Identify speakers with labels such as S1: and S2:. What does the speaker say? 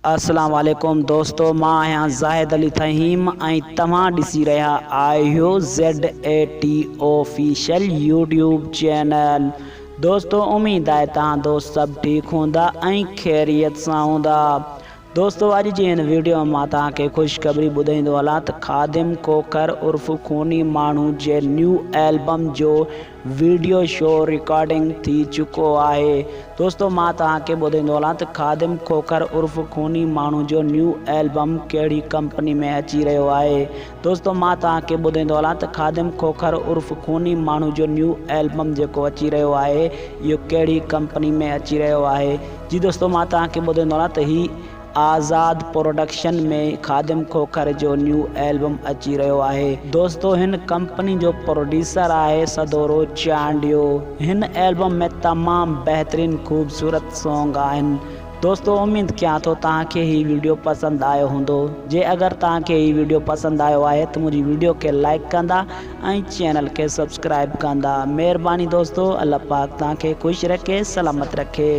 S1: اسلام عليڪم دوستو مان آهيان زاهد علي ٿهيم ۽ توهان ڏسي رهيا آهيو Z A T official YouTube channel دوستو اميد آهي توهان دوست سڀ ٺيڪ هوندا ۽ خيريت سان هوندا دوستو اڄ جي هن ويڊيو ۾ مان توهان کي خوشخبري ٻڌائيندو هلان ته خادم کوکر عرف خوني ماڻهو جي نيو البم جو ويڊيو شو رڪارڊنگ ٿي چڪو آهي دوستو مان توهان کي ٻڌائيندو هلان ته خادم کوکر عرف خوني ماڻهو جو نيو البم ڪهڙي ڪمپني ۾ اچي رهيو آهي دوستو مان توهان کي ٻڌائيندو هلان ته خادم کوکر عرف خوني ماڻهو جو نيو البم جيڪو اچي رهيو آهي اهو ڪهڙي ڪمپني ۾ اچي رهيو آهي جي دوستو مان توهان کي ٻڌائيندو هلان ته هي آزاد پروڊڪشن ۾ خادم کوکر جو نيو البم اچي رهيو آهي. دوستو هن ڪمپني جو پروڊيسر آهي سدورو چانڊيو. هن البم ۾ تمام بهترين خوبصورت سونگ آهن. دوستو اميد ڪيان ٿو توهان کي هي ويڊيو پسند آيو هوندو. جي اگر توهان کي هي ويڊيو پسند آيو آهي ته منهنجي ويڊيو کي لائيڪ ڪندا ۽ چينل کي سبسڪرائيب ڪندا. مهرباني دوستو الله پاڪ توهان کي خوش رکي سلامت رکي.